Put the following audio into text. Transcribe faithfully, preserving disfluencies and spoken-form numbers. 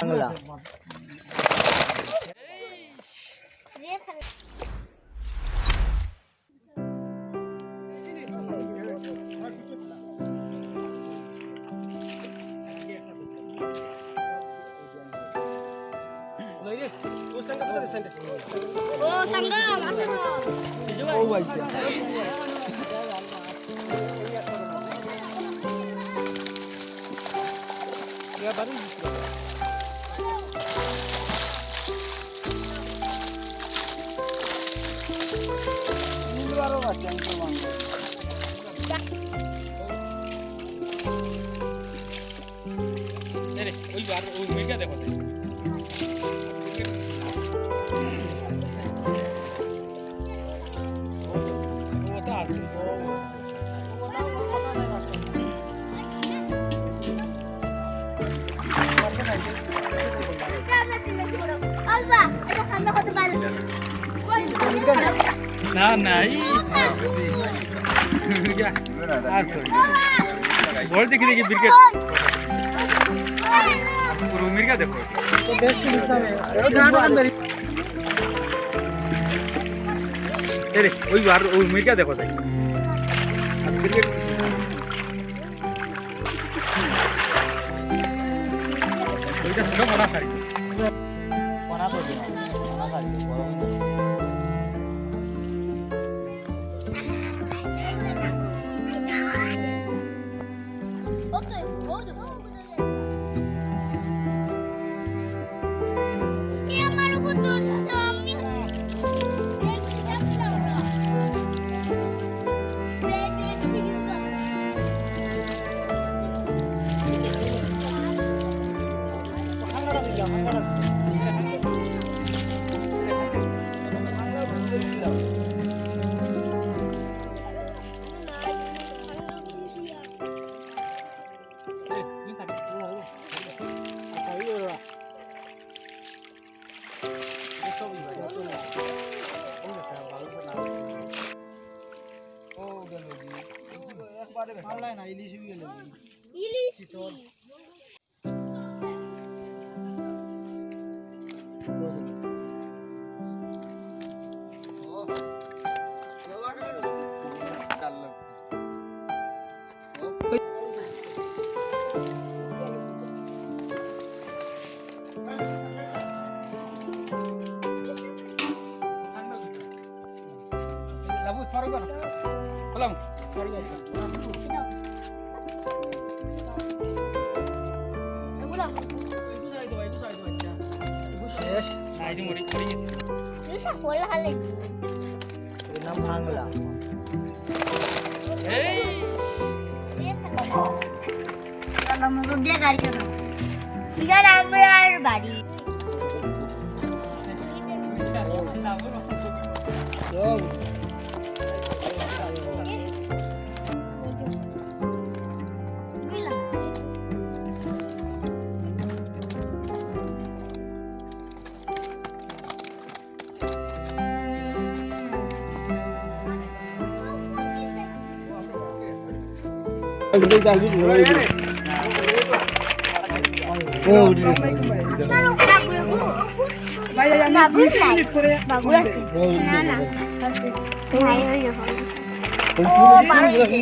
বাংলা। ও সাঙ্গা, মাথা খাও। ও আইছে। এরে, ওই আর ওই মুরগা দেখো। ও তো আসছে। না, না, এই মুরগা। আসো। বড় দেখি দেখি ব্রিগেড। পুরো মুরগা দেখো। এরে, ওই আর ওই মুরগা দেখো তাই। ওইটা ছোট মরা শাড়ি। শেষ। এর নাম ভাঙলা। এখানে আমরার বাড়ি। মাগুর নাই। মাগুর আছে। না, না। নাই, ওই দেখো। ও, বারো ইঞ্চি।